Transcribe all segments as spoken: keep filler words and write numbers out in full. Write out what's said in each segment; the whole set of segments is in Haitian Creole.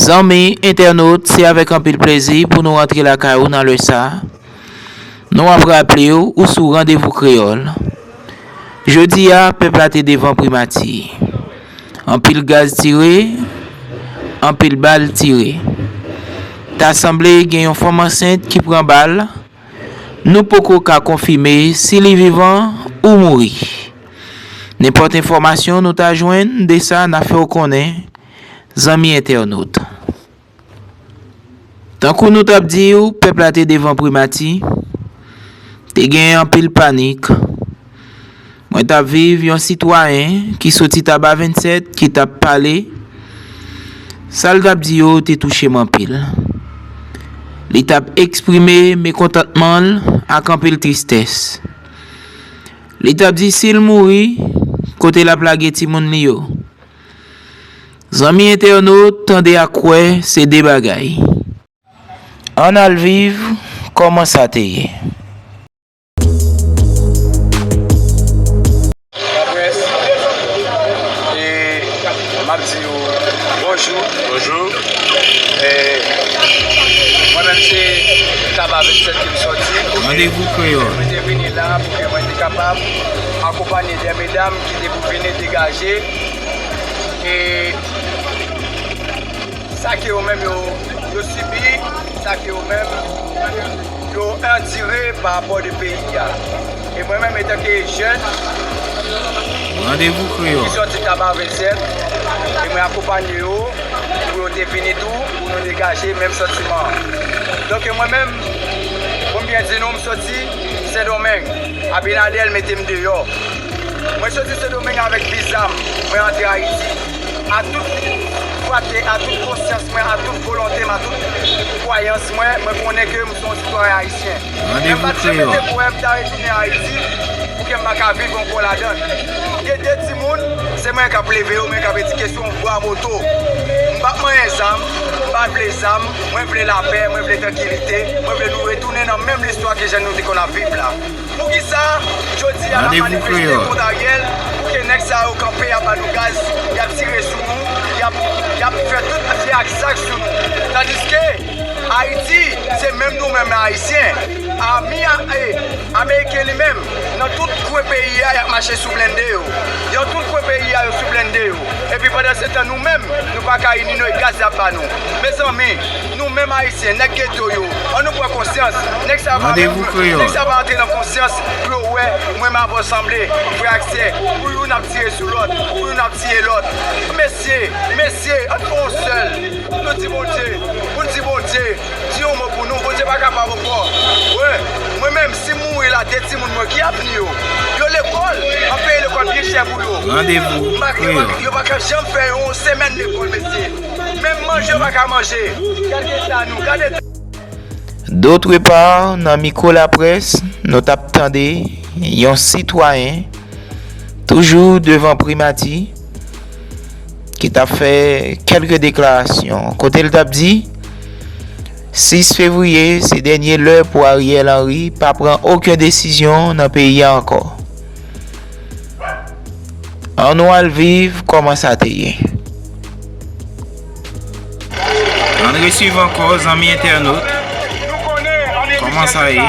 Zanmi entènot, se avèk anpil plezi pou nou rantre lakay ou nan lè sa a. Nou ap raple w, ou sou Randevou Kreyòl. Jodi a, pèp la te devan primati. Anpil gaz tire, anpil bal tire. Ta sanble gen yon fanm ansent ki pran bal. Nou poko ka konfime si li vivan ou mouri. Nenpòt enfòmasyon nou ta jwenn de sa, n a fè w konnen, zanmi entènot. Tankou nou t ap di w, pèp la te devan primati, te gen anpil panik. Mwen t ap viv yon sitwayen ki soti Taba vennsèt ki t ap pale. Sa l t ap di yo te touche m anpil. Li t ap eksprime mekontantman l ak anpil tristès. Li t ap di si l mouri, kote l ap lage timoun li yo. Zanmi entènot, tande ak kwè se de bagay. Ann al viv kòman sa te ye. Laprès, e, m ap di yo bonjou. Bonjou. E, mwen menm se Taba vennsèt ke m sòti. Randevou Kreyòl. Mwen te vini la pou ke mwen te kapab akonpanye de medam ki te pou vini degaje. E, sa ke yo menm yo, yo sibi, sa ke yo menm yo andire pa rapò de peyi a. E mwen menm, etanke jèn, Randevou Kreyòl, ki sòti Taba vennsèt, e mwen akonpanye yo pou yo te vini tou, pou nou degaje menm santiman an. Donk, mwen menm, pou m byen di nou, m sòti Sendomeng. Abinader mete m deyò. Mwen soti Sendomeng avèk vi zam, mwen antre Ayiti. A tout fwate, a tout konsyans mwen, a tout volonte m, a tout kwayans mwen, mwen konnen ke m se yon sitwayen ayisyen. Men m pa t janm mete pou m ta retounen Ayiti pou ke m pa ka viv ankò ladan l. Gen de timoun, se mwen k ap leve yo, mwen k ap edike sou yon bwa moto. M p ap manyen zam, m pa vle zam, mwen vle lapè, mwen vle trankilite, mwen vle nou retounen nan menm listwa ke jan nou te konn ap viv la. Poukisa jodi a n ap manifeste kont Ariel? Pou ke nèg sa yo kanpe, y ap ba nou gaz, y ap tire sou nou, y ap, y ap fè tout afè ak zak sou nou. Tandiske Ayiti, se menm nou menm Ayisyen. Ami a, e, Ameriken li menm, nan tout kwen peyi a, y ap mache sou blende yo. Nan tout kwen peyi a, yo sou blende yo. Epi pandan se tan, nou menm, nou pa ka ini nou e gaz y ap ba nou. Mezanmi, nou menm Ayisyen, nèg geto yo, ann nou pran konsyans. Nèg sa yo pa menm, nèg sa yo pa antre nan konsyans pou yo wè mwen m avè w sanble, frè ak sè, pou youn ap tire sou lòt, pou youn ap tiye lòt. Mesye, mesye, ann fè yon sèl. Pou nou di Bondye, pou nou di Bondye, di yon mo pou nou, Bondye pa kapab ankò. Wi, mwen menm, si m mouri la, de timoun mwen, ki avni yo? Yo lekòl, m ap peye lekòl byen chè pou yo. Randevou Kreyòl. Yo pa ka janm fè yon semèn lekòl, mesye. Menm manje yo pa ka manje. Gade eta nou, gade eta. Dòtrepar, nan mikwo laprès, nou t ap tande yon sitwayen, toujou devan primati, ki t ap fè kèlke deklarasyon, kote l t ap di, sis fevriye, se dènye lè pou Ariel Henry pa pran okenn desizyon nan peyi a ankò. Ann nou al viv kòman sa te ye. Ann reswiv ankò, zanmi entènot. Kòman sa ye?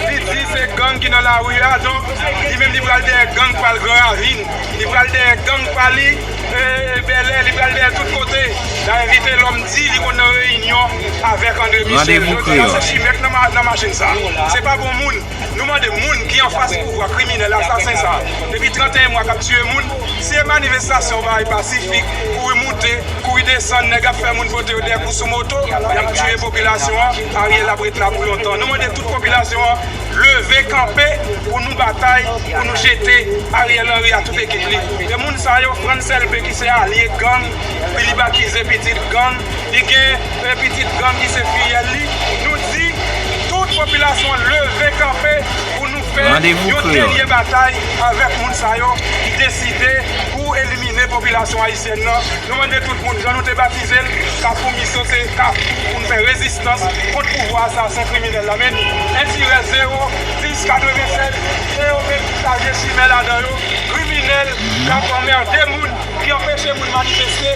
Li di se gang ki nan lari a, donk, li menm li pral dèyè gang pa l Gran Ravin. Li pral dèyè gang pa li, e, Bèlè, li pral dèyè tout kote. N a envite l, m di li konn nan reyinyon avèk André Michel. Jodi a, se chimè k nan ma-, nan machin sa. Se pa bon moun. Nou mande moun ki anfas pouvwa kriminèl, asasen sa, depi trannteyen mwa k ap tiye moun, si e manifestasyon bagay pasifik, kouri moute, kouri desann, nèg ap fè moun pote yo dèyè kou sou moto, y ap tiye popilasyon an, Ariel ap ret la pou lontan. Nou mande tout popilasyon an leve kanpe pou nou batay, pou nou jete Ariel Henry a tout ekip li. E moun sa yo, Frantz Elbé ki se alye gang, Philippe Akizé pitit gang, li gen, e, pitit gang ki se fiyèl li. Nou di tout popilasyon an leve kanpe pou nou fè yon dènye batay avèk moun sa yo ki deside pou elimine popilasyon ayisyèn nan. Nou mande tout moun, jan nou te batize l, Kafou Miso se Kafou pou n fè rezistans kont pouvwa asasen kriminèl la. Men, en tirè zewo dis katrevennsèz, se yo menm ki chaje chimè ladan yo, kriminèl k ap anmède moun, ki anpeche moun manifeste.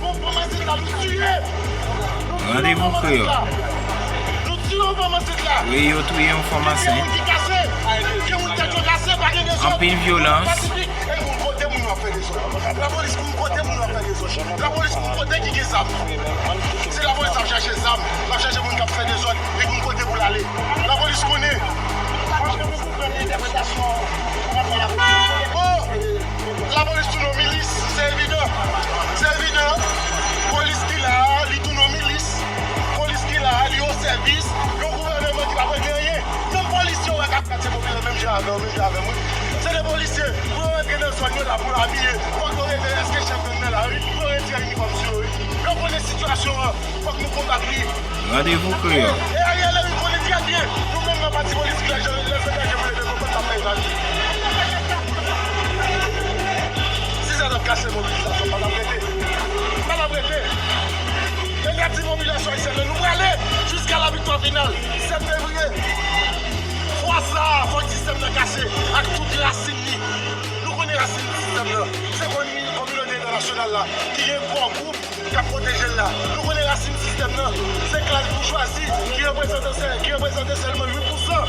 Bon, bon, masit la, nou tiye. Randevou Kreyòl. Nou tiye yon fanm ansent la. Wi, yo touye yon fanm ansent. Gen moun ki kase. Gen moun tèt yo kase, pa gen dezòd. Anpil vyolans. Pasifik. E moun kote moun yo ap fè dezòd. Lapolis moun kote moun yo ap fè dezòd. Lapolis moun kote ki gen zam. Se lapolis ap chache zam. L ap chache moun k ap fè dezòd. Li moun kote pou l ale. Lapolis konnen. Bon. Lapolis tou nan milis, se evidan. Se evidan. Polis ki la a, li tou nan milis. Polis ki la a, li o sèvis yon gouvènman ki pa vle gen anyen. Menm polis yo wè k ap katye popilè menm jan avè w, menm jan avè mwen. Se de polisye. Pou yo rantre nan zòn yo la pou yo abiye. Fòk yo rele èske chèf gang nan la, wi. Pou yo retire inifòm sou yo, wi. Yo konnen sitiyasyon an. Fòk nou konbat li. Randevou Kreyòl. E Ariel Henry konnen trè byen, nou menm nan pati politik la, jan lè fè dènye pou leve konbat la fè evalye. Si sa t ap kase mobilizasyon, pa t ap rete. Pa t ap rete. E n ap di popilasyon ayisyèn nan, nou prale jiska la viktwa final. Sèt fevriye. Fwa sa a, fòk sistèm nan kase ak tout rasin li. Nou konnen rasin sistèm nan. Se komi-, kominote entènasyonal la ki gen kò gwoup k ap pwoteje l la. Nou konnen rasin sistèm nan, se klas boujwazi ki reprezante sèl, ki reprezante sèlman uit pousan.